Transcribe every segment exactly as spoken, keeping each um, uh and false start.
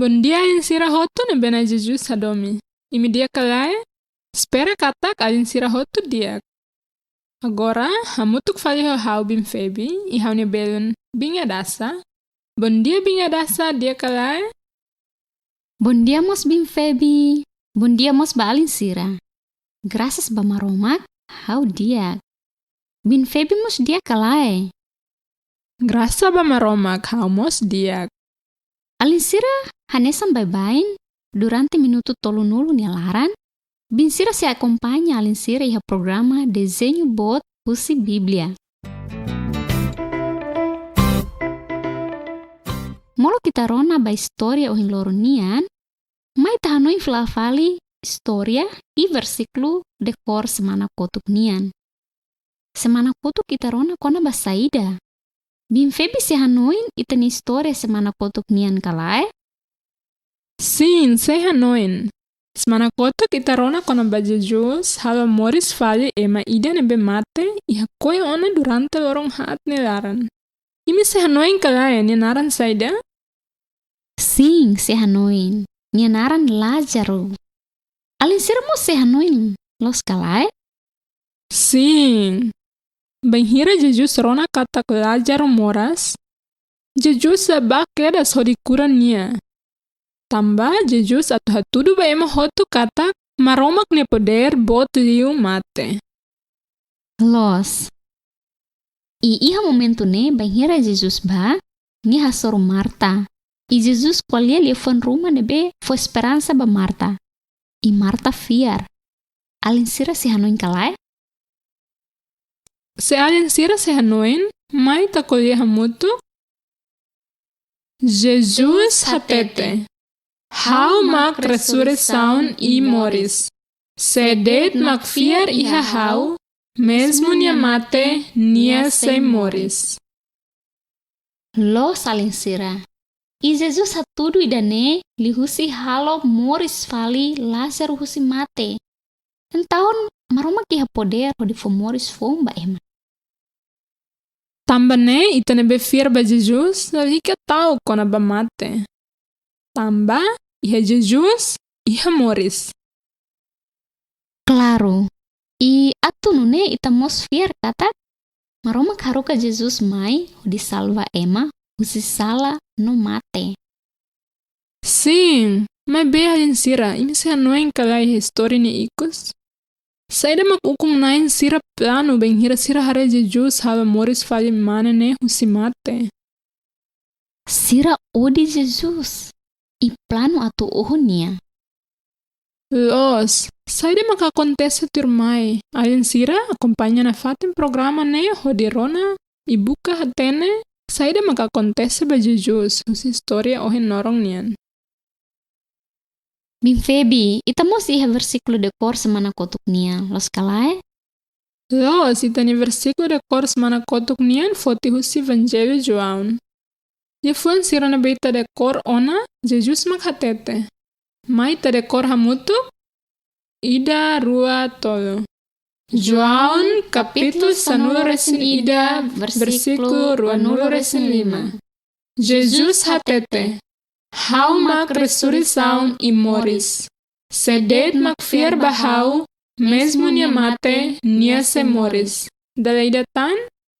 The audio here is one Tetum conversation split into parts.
Bondia alin sira hotu ne'ebé Na'i Jesus hadomi. Imi di'ak ka lae? Espera katak alin sira hotu di'ak. Agora, hamutuk fali ho ha'u Biin Febi, i ha'u-nia belun Biin Adasa. Bondia Biin Adasa, di'ak ka lae? Bondia mós Biin Febi. Bondia mós ba alin sira. Grasas ba Maromak, ha'u di'ak. Biin Febi mós di'ak ka lae? Grasa ba Maromak, ha'u mós di'ak. Alin sira, hanesan baibain, durante minutu tolunulu nia laran, biin sira sei akompaña alin sira iha programa Dezeñu Boot husi Bíblia. Molok ita rona ba istória ohin loron nian, mai ita hanoin fila fali istória i versíkulu dekór semana kotuk nian. Semana kotuk ita rona kona-ba saida? Biin Febi sei hanoin ita-nia istória semana kotuk nian ka lae? Sin, sei hanoin. Semana kotuk ita rona kona-ba Jesus halo moris fali ema ida ne'ebé mate i hakoi ona durante loron haat nia laran. Imi sei hanoin ka lae, nia naran saida? Sin, sei hanoin. Nia naran Lázaro. Alin sira mós sei hanoin, loos ka lae? Sin. Bainhira Jesus rona katak Lázaro moras, Jesus la bá kedas hodi kura nia. Tanba Jesus atu hatudu ba ema hotu katak Maromak nia podér boot liu mate. Loos. I iha momentu ne'e bainhira Jesus bá, nia hasoru Marta. I Jesus ko'alia liafuan ruma ne'ebé fó esperansa ba Marta. I Marta fiar. Alin sira sei hanoin ka lae? Se alin sira sei hanoin, mai ita ko'alia hamutuk. Jesus hatete: Ha'u mak resurreisaun i moris. Sé de'it mak fiar iha ha'u, mezmu nia mate, nia sei moris. Loos alin sira. I Jesus hatudu ida-ne'e liuhusi halo moris fali Lázaro husi mate. Entaun, Maromak iha podér hodi fó moris foun ba ema. Tanba ne'e, ita ne'ebé fiar ba Jesus, lalika ta'uk kona-ba mate. Tanba iha Jesus, iha moris. Klaru. I atu nune'e ita mós fiar katak Maromak haruka Jesus mai hodi salva ema husi sala no mate. Sin, maibé alin sira, imi sei hanoin ka lae istória nia ikus? Saida mak ukun-na'in sira planu bainhira sira haree Jesus halo moris fali mane ne'e husi mate? Sira odi Jesus i planu atu oho nia. Loos, saida mak akontese tuirmai? Alin sira akompaña nafatin programa ne'e hodi rona i buka hatene saida mak akontese ba Jesus husi istória ohin loron nian. Biin Febi, ita mós iha versíkulu dekór semana kotuk nian, loos ka lae? Loos, ita-nia versíkulu dekór semana kotuk nian foti husi Evanjellu João. Liafuan sira ne'ebé ita dekór ona, Jesus mak hatete. Mai ita dekór hamutuk, ida, rua, tolu. João, kapítulu sanulu-resin-ida, versíkulu ruanulu-resin-lima. Jesus hatete: Ha'u mak resurreisaun i moris. Sé de'it mak fiar ba ha'u, mezmu nia mate, nia sei moris. Dala ida tan,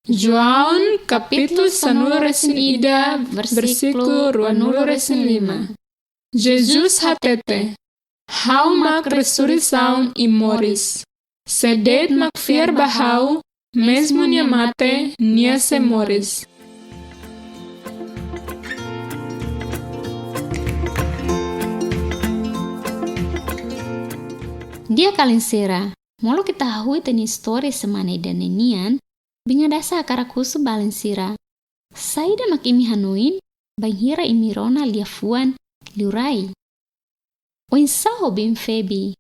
João, kapítulu sanulu-resin-ida, versíkulu ruanulu-resin-lima. Jesus hatete: Ha'u mak resurreisaun i moris. Sé de'it mak fiar ba ha'u, mezmu nia mate, nia sei moris. Di'ak alin sira, molok ita hahú ita-nia istória semana ida-ne'e nian, Biin Adasa hakarak husu ba alin sira. Saida mak imi hanoin, bainhira imi rona liafuan liurai? Oinsá ho Biin Febi?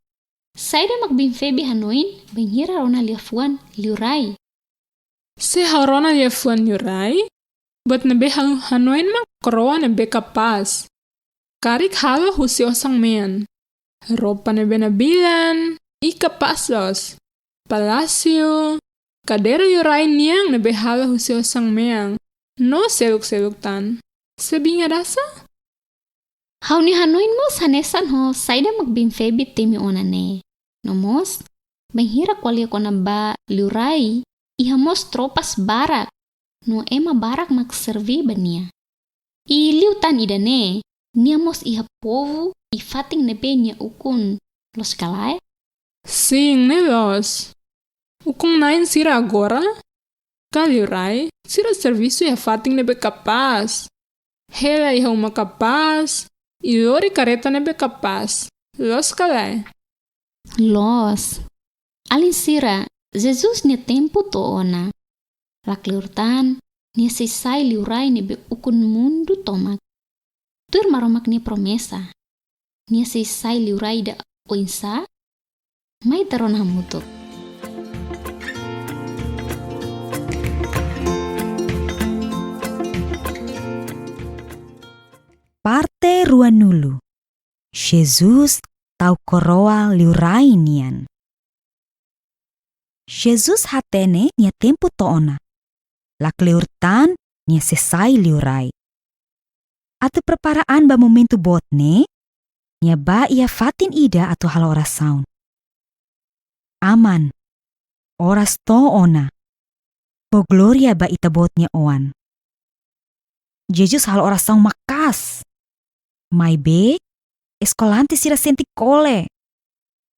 Saida mak Biin Febi hanoin, bainhira rona liafuan liurai? Se ha'u rona liafuan liurai, buat ne'ebé ha'u hanoin mak koroa ne'ebé kapás. Karik halo husi osan-mean. Roupa ne'ebé nabilan, i kapás loos. Palásiu, kadeira liurai nian ne'ebé halo husi osan-mean. No seluk-seluk tan. Se Biin Adasa? Ha'u-nia hanoin mós hanesan ho saida mak biin Febi temi ona ne'e. No mós, bainhira ko'alia kona-ba liurai, iha mós tropas barak, no ema barak mak serví ba nia. I liután ida-ne'e, nia mós iha povu i fatin ne'ebé nia ukun, loos ka lae? Sin, ne'e loos. Ukun-na'in sira agora, ka liurai, sira servisu iha fatin ne'ebé kapás. Hela iha uma kapás, i lori karreta ne'ebé kapás. Loos ka lae? Loos. Alin sira, Jesus nia tempu to'o ona. La kleur tan, nia sei sai liurai ne'ebé ukun mundu tomak. Tuir Maromak nia promesa, nia sei sai liurai ida oinsá? Mai ita rona hamutuk. Parte ruanulu. Jesus tau koroa liurai nian. Jesus hatene nia tempu to'o ona. La kleur tan nia sei sai liurai. Atu prepara an ba momentu boot ne'e, nia bá iha fatin ida atu halo orasaun. Aman, oras to'o ona. Fó glória ba Ita-Boot nia Oan. Jesus halo orasaun maka'as. Maibé, eskolante sira sente kole.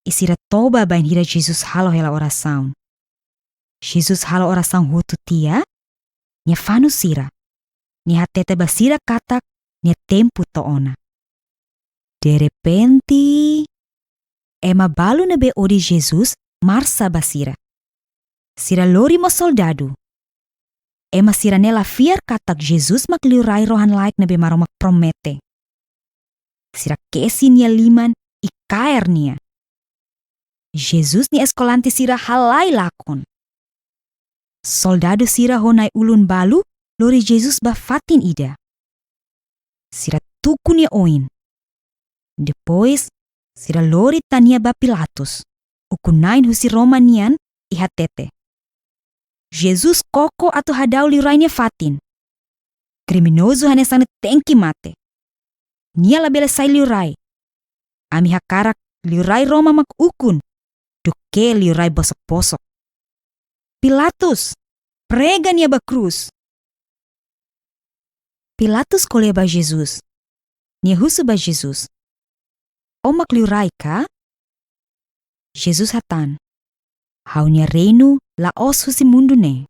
I sira toba bainhira Jesus halo hela orasaun. Jesus halo orasaun hotu tiha, nia fanu sira. Nia hatete ba sira katak nia tempu to'o ona. Derrepente, ema balu ne'ebé odi Jesus marsa ba sira. Sira lori mós soldadu. Ema sira-ne'e la fiar katak Jesus mak liurai rohan-laek ne'ebé Maromak promete. Sira kesi nia liman i kaer nia. Jesus nia eskolante sira halai lakon. Soldadu sira ho na'i-ulun balu lori Jesus ba fatin ida. Sira tuku nia oin. Depois, sira lori tan nia ba Pilatus, ukun-na'in husi Roma nian, i hatete: Jesus koko atu hadau liurai nia fatin. Kriminozu hanesan ne'e tenke mate. Nia labele sai liurai. Ami hakarak liurai Roma mak ukun, duké liurai bosok-bosok. Pilatus, prega nia ba krús. Pilatus ko'alia ba Jesus. Nia husu ba Jesus: Ó mak liurai ka? Jesus hatán: Ha'u-nia reinu la'ós husi mundu ne'e.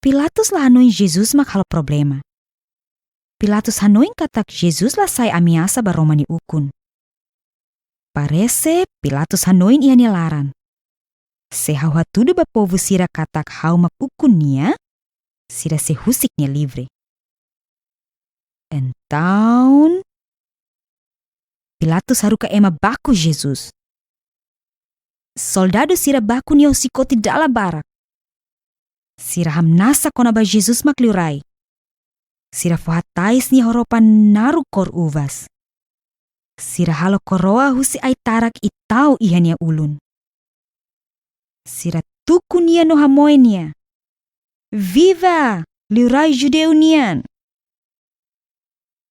Pilatus la hanoin Jesus mak halo problema. Pilatus hanoin katak Jesus la sai ameasa ba Roma nia ukun. Parese Pilatus hanoin iha nia laran: Se ha'u hatudu ba povu sira katak ha'u mak ukun nia, sira sei husik nia livre. Entaun, Pilatus haruka ema baku Jesus. Soldadu sira baku nia ho xikote dala barak. Sira hamnasa kona-ba Jesus mak liurai. Sira fó hatais nia ho roupa naruk kór uvas. Sira halo koroa husi ai-tarak i tau iha nia ulun. Sira tuku nia no hamoe nia: Viva, liurai judeu nian!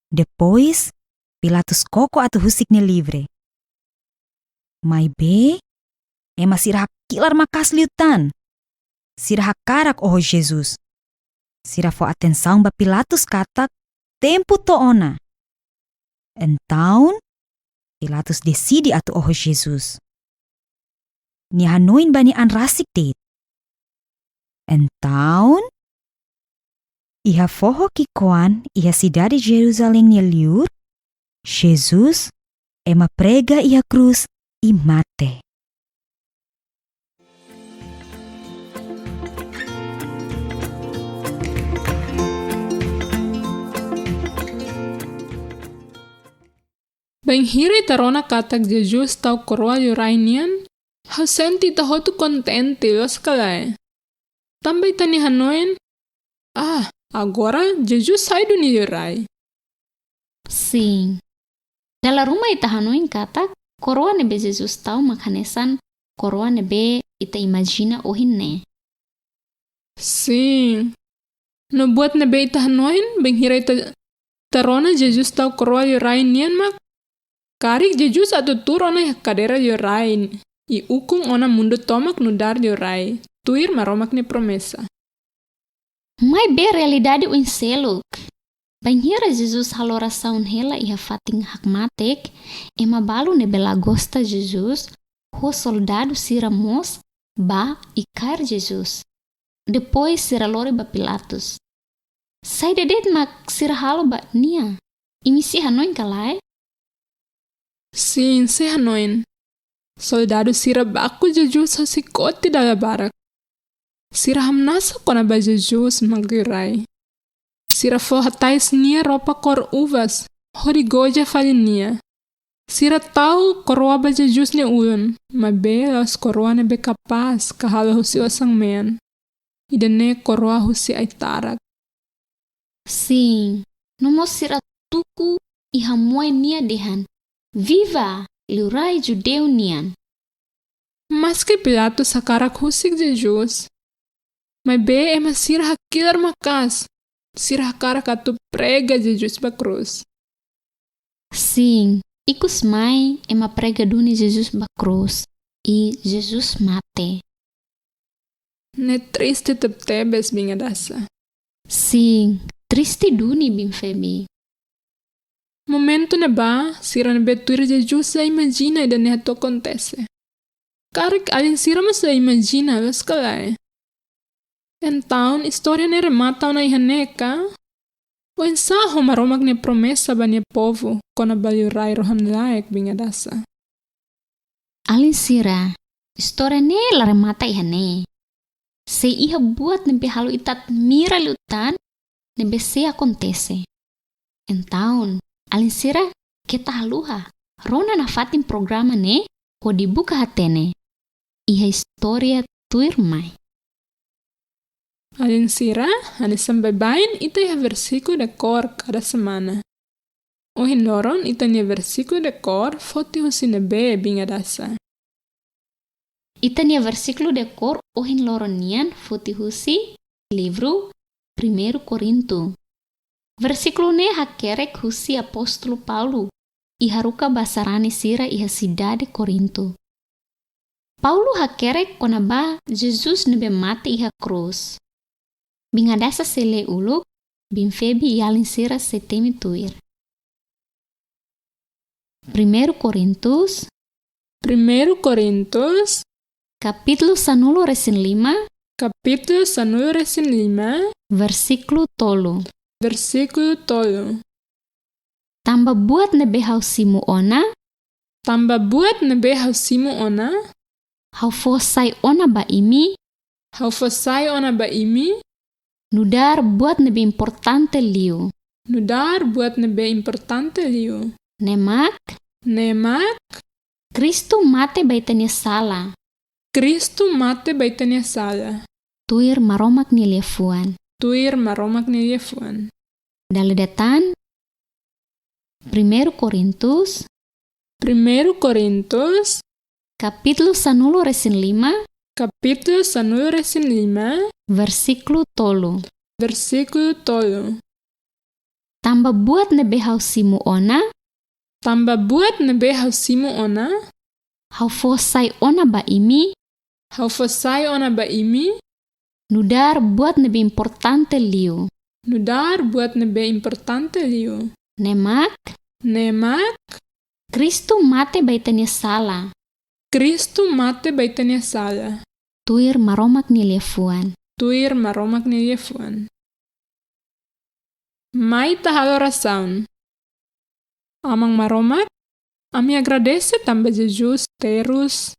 Depois, Pilatus koko atu husik nia livre. Maibé, ema sira hakilar maka'as liután. Sira hakarak oho Jesus. Sira fó atensaun ba Pilatus katak tempu to'o ona. Entaun, Pilatus deside atu oho Jesus. Nia hanoin ba nia an rasik de'it. Entaun, iha foho ki'ikoan iha sidade Jerusalém nia liur, Jesus ema prega iha krús i mate. Bainhira ita rona katak Jesus tau koroa liurai nian, ha'u sente ita hotu kontente, loos ka lae? Tanba ita-nia hanoin, ah, agora Jesus sai duni liurai. Sin. Dala ruma ita hanoin katak koroa ne'ebé Jesus tau mak hanesan koroa ne'ebé ita imajina ohin ne'e. Sin. No buat ne'ebé ita hanoin, bainhira ita Ita rona Jesus tau koroa liurai nian mak karik Jesus atu tuur ona iha kadeira liurai i ukun ona mundu tomak nu'udar liurai, tuir Maromak nia promesa. Maibé realidade oin seluk. Bainhira Jesus halo orasaun hela iha fatin hakmatek, ema balu ne'ebé la gosta Jesus, ho soldadu sira mós bá i kaer Jesus. Depois sira lori ba Pilatus. Saida de'it mak sira halo ba nia? Imi sei hanoin ka lae? Sin, sei hanoin. Soldadu sira baku Jesus ho xikote dala barak. Sira hamnasa kona-ba Jesus mak liurai. Sira fó hatais nia roupa kór uvas, hodi goza fali nia. Sira tau koroa ba Jesus nia ulun, maibé la'ós koroa ne'ebé kapás ka halo husi osan-mean. Ida-ne'e koroa husi ai-tarak. Sin, no mós sira tuku i hamoe nia dehan: "Viva, liurai judeu nian!" Maski Pilatus hakarak husik Jesus, maibé ema sira hakilar maka'as, sira hakarak atu prega Jesus ba krús. Sin, ikus mai ema prega duni Jesus ba krús, i Jesus mate. Ne'e triste tebetebes, Biin Gadasa. Sin, triste duni, Biin Febi. Momentu ne'ebá, sira ne'ebé tuir Jesus la imajina ida-ne'e atu akontese. Karik alin sira mós la imajina, loos ka lae? Entaun, istória ne'e remata ona iha ne'e ka? Oinsá ho Maromak nia promesa ba nia povu kona-ba liurai rohan-laek, Biin Gadasa? Alin sira, istória ne'e la remata iha ne'e. Sei iha buat ne'ebé halo ita admira liután ne'ebé sei akontese. Entaun, alin sira, keta haluha, rona nafatin programa ne'e hodi buka hatene iha istória tuirmai. Alin sira, hanesan baibain ita iha versíkulu dekór kada semana. Ohin loron ita-nia versíkulu dekór foti husi ne'ebé, Biin Gadasa? Ita-nia versíkulu dekór ohin loron nian foti husi livru Primeiru Korintu. Versíkulu ne'e hakerek husi apóstolu Paulo i haruka ba sarani sira iha sidade Korintu. Paulo hakerek kona-ba Jesus ne'ebé mate iha krús. Biin Gadasa sei lee uluk, Biin Febi i alin sira sei temi tuir. Primeiru Korintus. Primeiru Korintus. Kapítulu sanulu-resin-lima. Kapítulu sanulu-resin-lima. Versíkulu tolu. Versíkulu tolu. Tanba buat ne'ebé ha'u simu ona. Tanba buat ne'ebé ha'u simu ona. Ha'u fó sai ona ba imi. Ha'u fó sai ona ba imi. Nu'udar buat ne'ebé importante liu. Nu'udar buat ne'ebé importante liu. Ne'e mak. Ne'e mak. Kristu mate ba ita-nia sala. Kristu mate ba ita-nia sala. Tuir Maromak nia liafuan. Tuir Maromak nia liafuan. Dala ida tan. Primeiru Korintus. Primeiru Korintus. Kapítulu sanulu-resin-lima. Kapítulu sanulu-resin-lima. Versíkulu tolu. Versíkulu tolu. Tanba buat ne'ebé ha'u simu ona. Tanba buat ne'ebé ha'u simu ona. Ha'u fó sai ona ba imi. Ha'u fó sai ona ba imi. Nu'udar buat ne'ebé importante liu. Nu'udar buat ne'ebé importante liu. Ne'e mak. Ne'e mak. Kristu mate ba ita-nia sala. Kristu mate ba ita-nia sala. Tuir Maromak nia liafuan. Tuir Maromak nia liafuan. Mai ita halo orasaun. Aman Maromak, ami agradese tanba Jesus terus,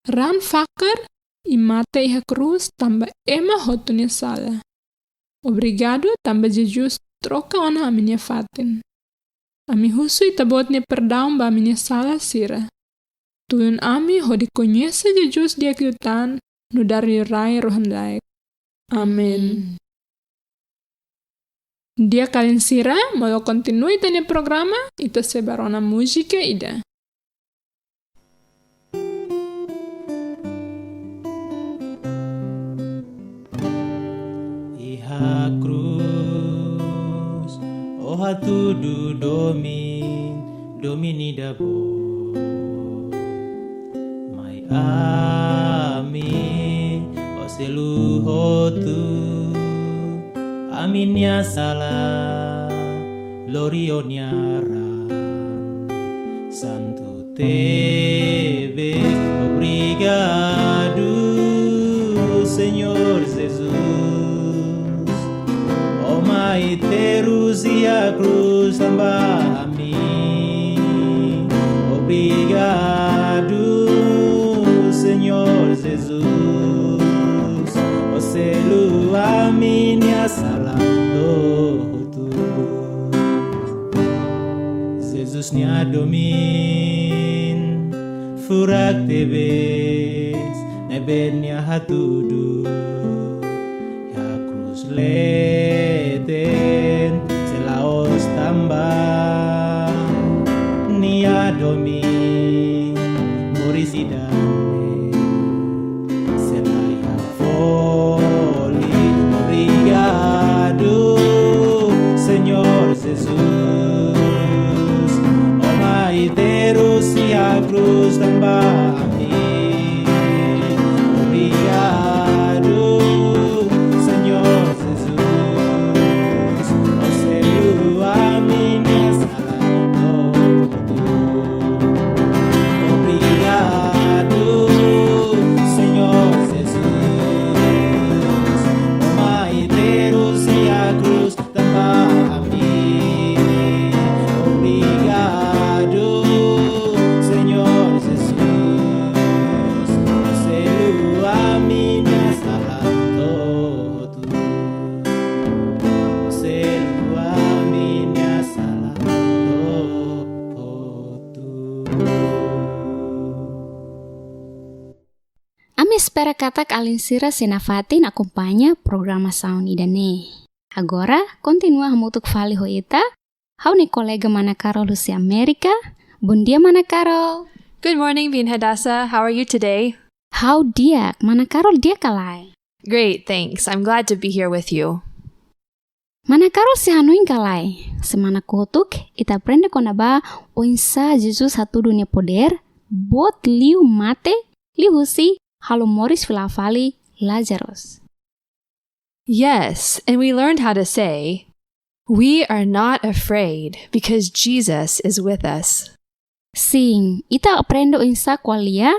raan fakar i mate iha krús tanba ema hotu nia sala. Obrigadu tanba Jesus troka ona ami-nia fatin. Ami husu Ita-Boot nia perdaun ba ami-nia sala sira. Tulun ami hodi koñese Jesus di'ak liután nu'udar Liurai rohan-laek. Amen. Amen. Di'ak alin sira, molok kontinua ita-nia programa, ita sei bá rona múzika ida. Iha krús, ó Hatudu domin, domin ida-boot. Mai ami, ó seluk hotu, ami-nia sala, lori ó-nia raan. Santu tebes, obrigadu, Señór Jesus. Ó mai terus iha krús tanba ami. Obrigadu, Señór Jesus. Ó selu ami-nia sala to'o hotu. Jesus nia domin, furak tebes, ne'ebé nia hatudu iha krús leten, sei la'ós tanba nia domin, moris ida-ne'e sei la iha folin. Obrigadu, Señór Jesus. Ó mai terus iha krús tanba ami. Obrigadu, Señór Jesus. Ó selu ami-nia sala to'o hotu. Obrigadu, Señór Jesus. Ó mai terus iha krús tanba ami. Obrigadu, Señór Jesus. Ó selu ami-nia sala to'o hotu. Ó selu ami-nia sala to'o hotu. Ami espera katak alin sira sei nafatin akompaña programasaun ida-ne'e. Agora, kontinua hamutuk fali ho ita, ha'u-nia kolega mana Carol husi Amérika. Bondia, mana Carol. Good morning, Biin Hadassah. How are you today? Ha'u di'ak, mana Carol di'ak ka lae? Great, thanks. I'm glad to be here with you. Mana Carol sei hanoin ka lae? Semana kotuk, ita aprende kona-ba oinsá Jesus hatudu nia podér boot liu mate, liuhusi halo moris fila fali Lazarus. Yes, and we learned how to say, "We are not afraid because Jesus is with us." Sin, ita aprende oinsá ko'alia,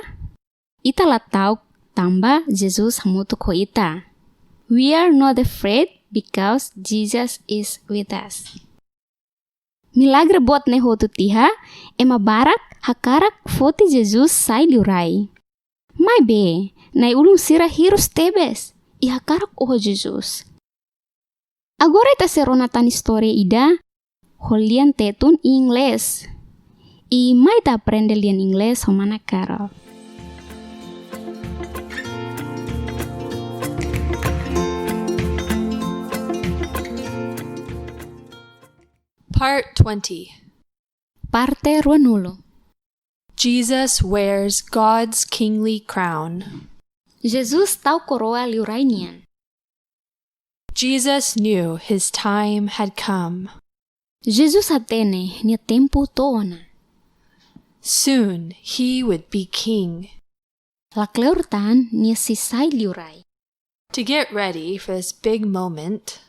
ita la ta'uk tanba Jesus hamutuk ho ita. We are not afraid because Jesus is with us. Milagre boot ne'e hotu tiha, ema barak hakarak foti Jesus sai liurai. Maibé, na'i-ulun sira hirus tebes i hakarak oho Jesus. Agora ita sei rona tan istória ida ho lian Tetun i Inglés. I mai ita aprende lian Inglés ho mana Carol. Part twenty. Parte ruanulu. Jesus wears God's kingly crown. Jesus tau koroa liurai nian. Jesus knew his time had come. Jesus hatene nia tempu to'o ona. Soon he would be king. Lakleur tan nia sei sai liurai. To get ready for this big moment,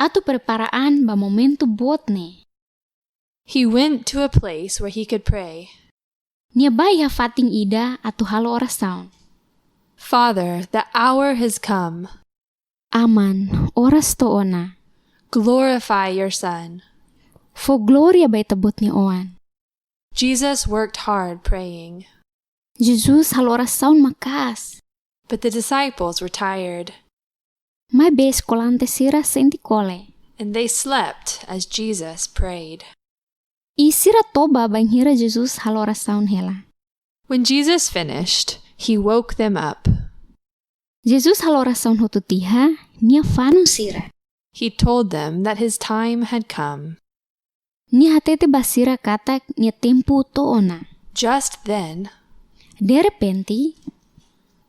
atu prepara an ba momentu boot ne'e, he went to a place where he could pray. Nia bá iha fatin ida atu halo orasaun. Father, the hour has come. Aman, oras to'o ona. Glorify your Son. Fó glória ba Ita-Boot nia Oan. Jesus worked hard praying. Jesus halo orasaun maka'as. But the disciples were tired. Maibé eskolante sira sente kole. And they slept as Jesus prayed. I sira toba bainhira Jesus halo orasaun hela. When Jesus finished, he woke them up. Jesus halo orasaun hotu tiha, nia fanu sira. He told them that his time had come. Nia hatete ba sira katak nia tempu to'o ona. Just then, derrepente,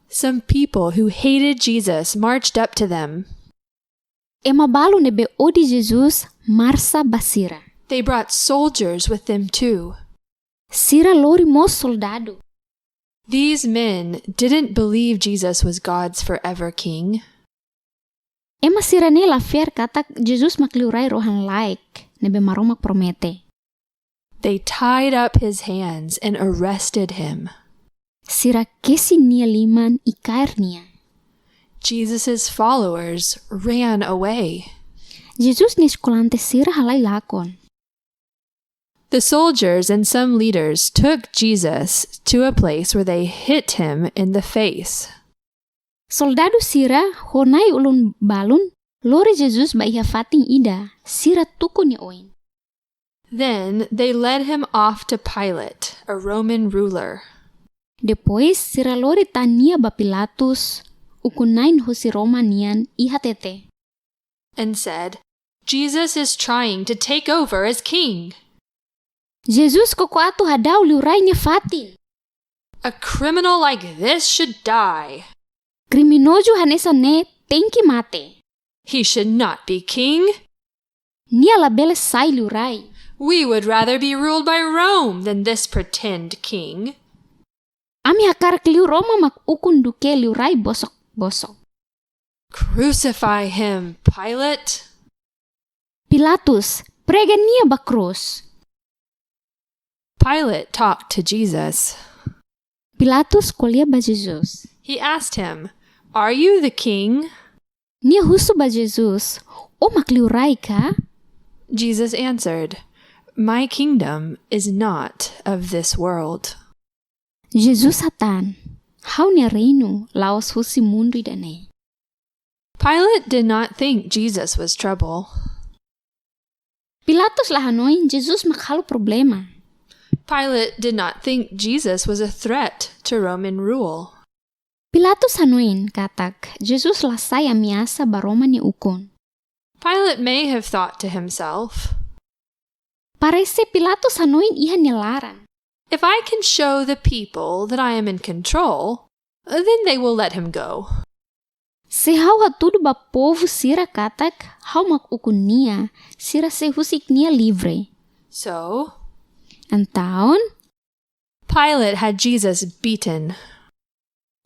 some people who hated Jesus marched up to them. Ema balu ne'ebé odi Jesus marsa ba sira. They brought soldiers with them too. Sira lori mós soldadu. These men didn't believe Jesus was God's forever king. Ema sira-ne'e la fiar katak Jesus mak liurai rohan-laek ne'ebé Maromak promete. They tied up his hands and arrested him. Sira kesi nia liman i kaer nia. Jesus' followers ran away. Jesus nia eskolante sira halai lakon. The soldiers and some leaders took Jesus to a place where they hit him in the face. Soldadu sira ho na'i-ulun balun lori Jesus ba iha fatin ida, sira tuku nia oin. Then they led him off to Pilate, a Roman ruler. Depois sira lori tan nia ba Pilatus, ukun-na'in husi Roma nian, i hatete. And said, "Jesus is trying to take over as king." Jesus koko atu hadau liurai nia fatin. "A criminal like this should die." Kriminozu hanesan ne'e tenke mate. "He should not be king." Nia labele sai liurai. "We would rather be ruled by Rome than this pretend king." Ami hakarak liu Roma mak ukun duké liurai bosok-bosok. "Crucify him, Pilate." Pilatus, prega nia ba krús. Pilate talked to Jesus. Pilatus ko'alia ba Jesus. He asked him, "Are you the king?" Nia husu ba Jesus, "Ó mak liurai ka?" Jesus answered, "My kingdom is not of this world." Jesus hatán, "Ha'u-nia reinu la'ós husi mundu ida-ne'e." Pilate did not think Jesus was trouble. Pilatus la hanoin Jesus mak halo problema. Pilate did not think Jesus was a threat to Roman rule. Pilatus hanoin katak Jesus la sai ameasa ba Roma nia ukun. Pilate may have thought to himself, Parese Pilatus hanoin iha nia laran, "If I can show the people that I am in control, then they will let him go." "Se ha'u hatudu ba povu sira katak ha'u mak ukun nia, sira sei husik nia livre." So, entaun, Pilate had Jesus beaten.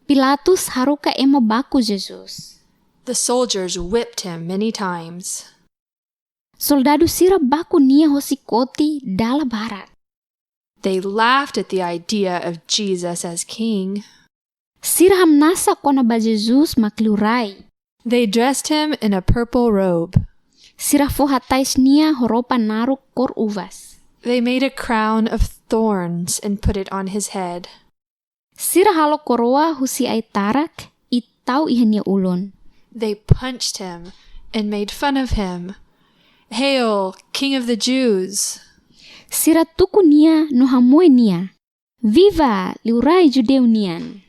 Pilatus haruka ema baku Jesus. The soldiers whipped him many times. Soldadu sira baku nia ho xikote dala barak. They laughed at the idea of Jesus as king. Sira hamnasa kona-ba Jesus mak liurai. They dressed him in a purple robe. Sira fó hatais nia ho roupa naruk kór uvas. They made a crown of thorns and put it on his head. Sira halo koroa husi ai-tarak i tau iha nia ulun. They punched him and made fun of him. "Hail, King of the Jews!" Sira tuku nia no hamoe nia. "Viva, liurai judeu nian!"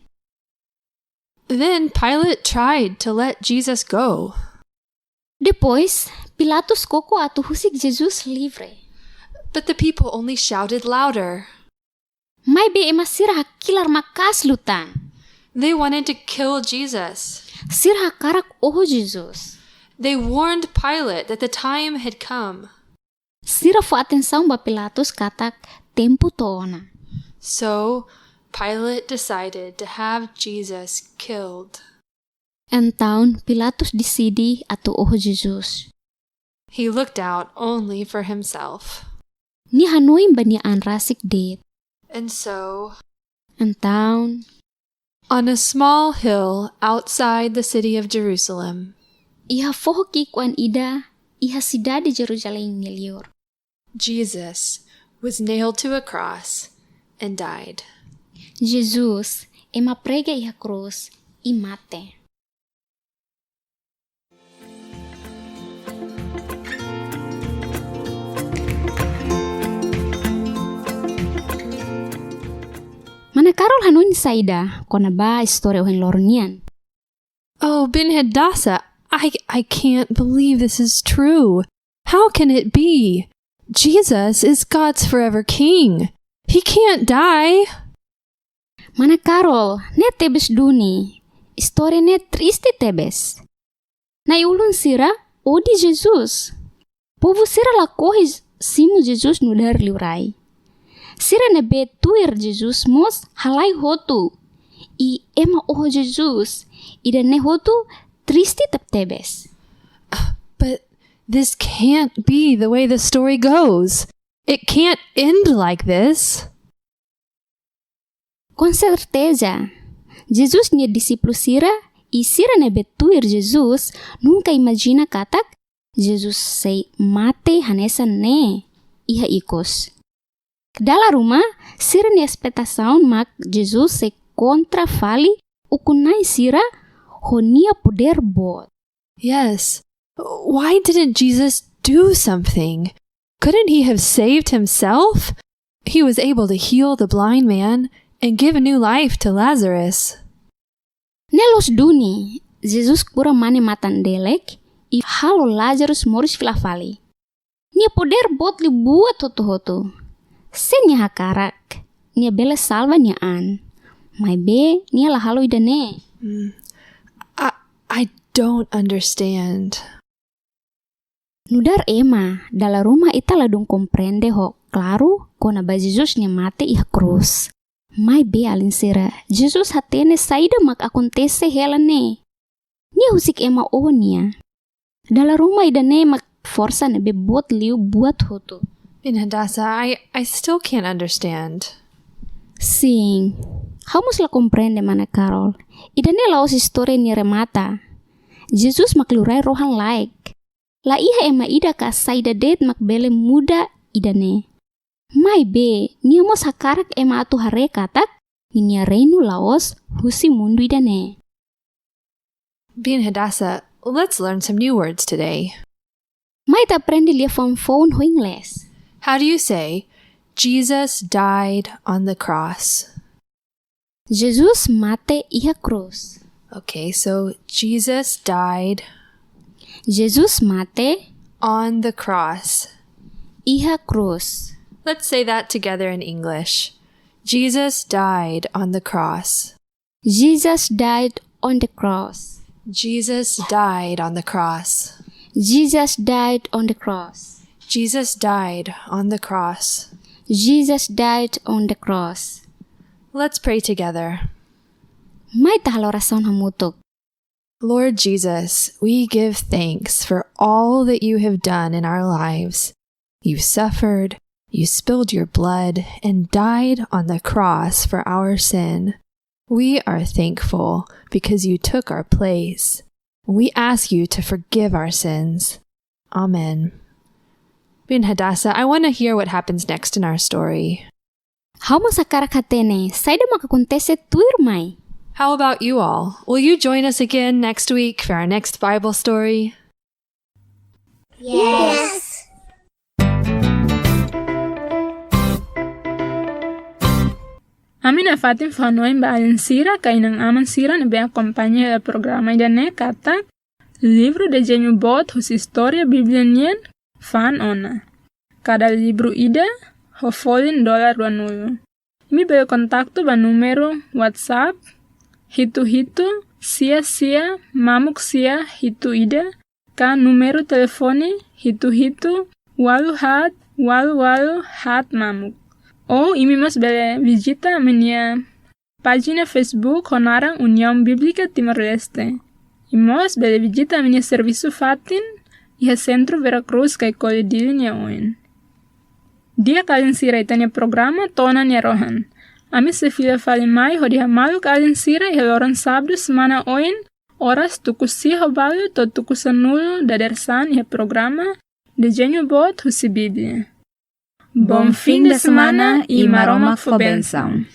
Then Pilate tried to let Jesus go. Depois, Pilatus koko atu husik Jesus livre. But the people only shouted louder. Maibé ema sira hakilar maka'as liután. They wanted to kill Jesus. Sira hakarak oho Jesus. They warned Pilate that the time had come. Sira fó atensaun ba Pilatus katak tempu to'o ona. So, Pilate decided to have Jesus killed. Entaun Pilatus deside atu oho Jesus. He looked out only for himself. Nia hanoin ba nia an rasik de'it. And so, entaun, on a small hill outside the city of Jerusalem, iha foho ki'ikoan ida iha sidade Jerusalém nia liur, Jesus was nailed to a cross and died. Jesus ema prega iha krús i mate. Mana Carol hanoin saida kona-ba istória ohin loron nian? Oh, Biin Hadassah, I, I can't believe this is true. How can it be? Jesus is God's forever king. He can't die. Mana Carol, ne'e tebes duni. Istória ne'e triste tebes. Na'i-ulun sira odi Jesus. Povu sira lakohi simu Jesus nu'udar liurai. Sira ne'ebé tuir Jesus mós halai hotu. I ema oho Jesus, ida-ne'e hotu triste tebetebes. But this can't be the way the story goes. It can't end like this. Com certeza, Jesus nia dixípulu sira i sira ne'ebé tuir Jesus nunka imajina katak Jesus sei mate hanesan ne'e iha ikus. Dala ruma, sira-nia espetasaun mak Jesus sei kontra fali ukun-na'in sira ho nia podér boot. Yes. Why didn't Jesus do something? Couldn't he have saved himself? He was able to heal the blind man and give new life to Lazarus. Ne'e loos duni, Jesus kura mane matan-delek i halo Lazarus moris fila fali. Nia podér boot liu buat hotu-hotu. Se nia hakarak, nia bele salva nia an. Maibé, nia la halo ida-ne'e. Mm. I, I don't understand. Nu'udar ema, dala ruma ita ladún komprende ho klaru kona-ba Jesus nia mate iha krús. Maibé alin sira, Jesus hatene saida mak akontese hela ne'e. Nia husik ema oho nia. Dala ruma ida-ne'e mak forsa ne'ebé boot liu buat hotu. Biin Hadassah, I, I still can't understand. Sin, ha'u mós la komprende, mana Carol. Ida-ne'e la'ós istória nia remata. Jesus mak liurai rohan-laek. La iha ema ida ka saida de'it mak bele muda ida-ne'e. Maibé, nia mós hakarak ema atu haree katak ninia reinu la'ós husi mundu ida-ne'e. Biin Hadassah, let's learn some new words today. Mai ita aprende liafuan foun ho inglés. How do you say, "Jesus died on the cross"? Jesus mate iha krús. Okay, so Jesus died Jesus mate on the cross. Iha krús. Let's say that together in English. Jesus died on the cross. Jesus died on the cross. Jesus died on the cross. Jesus died on the cross. Jesus died on the cross. Jesus died on the cross. Let's pray together. Mai ita halo orasaun hamutuk. Lord Jesus, we give thanks for all that you have done in our lives. You suffered, you spilled your blood, and died on the cross for our sin. We are thankful because you took our place. We ask you to forgive our sins. Amen. Biin Hadassah, I want to hear what happens next in our story. Ha'u mós hakarak hatene saida mak akontese tuirmai. How about you all? Will you join us again next week for our next Bible story? Yes. Ami nafatin fó-hanoin ba alin sira ka inan-aman sira ne'ebé akompaña hela programa ida-ne'e katak livru Dezeñu Boot husi Istória Bíblia nian fa'an ona. Kada livru ida ho folin dolar ruanulu. Imi bele kontaktu ba númeru WhatsApp hitu hitu sia sia mamuk sia hitu ida, ka númeru telefone hitu hitu ualu haat ualu ualu haat mamuk. Ou imi mós bele vizita ami-nia pájina Facebook ho naran União Bíblica Timor-Leste. I mós bele vizita ami-nia servisu fatin iha Sentru Vera Cruz Caicoli Dili nia oin. Di'ak alin sira, ita-nia programa to'o ona nia rohan. Ami sei fila fali mai hodi hamaluk alin sira iha loron sábadu semana oin, oras tuku sia ho balu to'o tuku sanulu dadeer-saan iha programa Dezeñu Boot husi Bíblia. Bom fim de semana i Maromak fó bensaun.